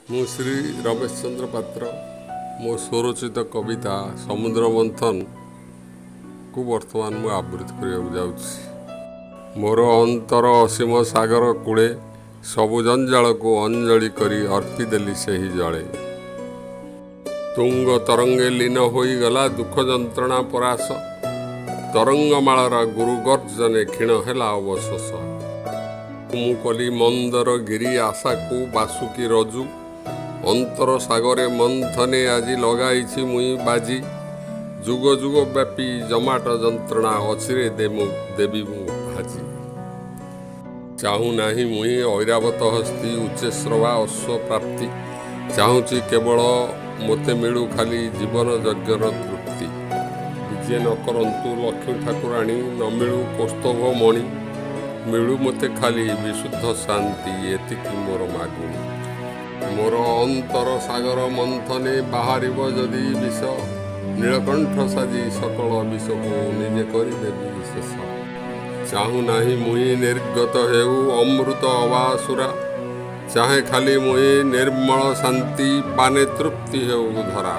ମୁଁ ଶ୍ରୀ ରମେଶ ଚନ୍ଦ୍ର ପାତ୍ର, ମୋ ସ୍ୱରଚିତ କବିତା ସମୁଦ୍ର ମନ୍ଥନକୁ ବର୍ତ୍ତମାନ ମୁଁ ଆବୃତ୍ତି କରିବାକୁ ଯାଉଛି। ମୋର ଅନ୍ତର ଅସୀମ ସାଗର କୂଳେ ସବୁ ଜଞ୍ଜାଳକୁ ଅଞ୍ଜଳି କରି ଅର୍ପିଦେଲି ସେହି ଜଳେ। ତୁଙ୍ଗ ତରଙ୍ଗେ ଲୀନ ହୋଇଗଲା ଦୁଃଖ ଯନ୍ତ୍ରଣା ପରାସ, ତରଙ୍ଗମାଳାର ଗୁରୁ ଗର୍ଜନେ କ୍ଷୀଣ ହେଲା ଅବଶୋଷ। ମୁଁ କଲି ମନ୍ଦର ଗିରି ଆଶାକୁ ବାସୁକି ରଜୁ, ଅନ୍ତର ସାଗରେ ମନ୍ଥନେ ଆଜି ଲଗାଇଛି ମୁଇଁ ବାଜି। ଯୁଗ ଯୁଗ ବ୍ୟାପୀ ଜମାଟ ଯନ୍ତ୍ରଣା ଅଚିରେ ଦେବି ମୁଁ ଭାଜି। ଚାହୁଁ ନାହିଁ ମୁହିଁ ଐରାବତ ହସ୍ତି ଉଚ୍ଚୈଃଶ୍ରବା ଅଶ୍ୱ ପ୍ରାପ୍ତି, ଚାହୁଁଛି କେବଳ ମୋତେ ମିଳୁ ଖାଲି ଜୀବନ ଯଜ୍ଞର ତୃପ୍ତି। ବିଜେ ନ କରନ୍ତୁ ଲକ୍ଷ୍ମୀ ଠାକୁରାଣୀ, ନ ମିଳୁ କୌସ୍ତୁଭ ମଣି, ମିଳୁ ମୋତେ ଖାଲି ବିଶୁଦ୍ଧ ଶାନ୍ତି, ଏତିକି ମୋର ମାଗୁଣି। ମୋର ଅନ୍ତର ସାଗର ମନ୍ଥନେ ବାହାରିବ ଯଦି ବିଷ, ନୀଳକଣ୍ଠ ସାଜି ସକଳ ବିଷକୁ ନିଜେ କରିଦେବି ଶେଷ। ଚାହୁଁ ନାହିଁ ମୁହିଁ ନିର୍ଗତ ହେଉ ଅମୃତ ଅବା ସୁରା, ଚାହେଁ ଖାଲି ମୁହିଁ ନିର୍ମଳ ଶାନ୍ତି ପାନେ ତୃପ୍ତି ହେଉ ଧରା।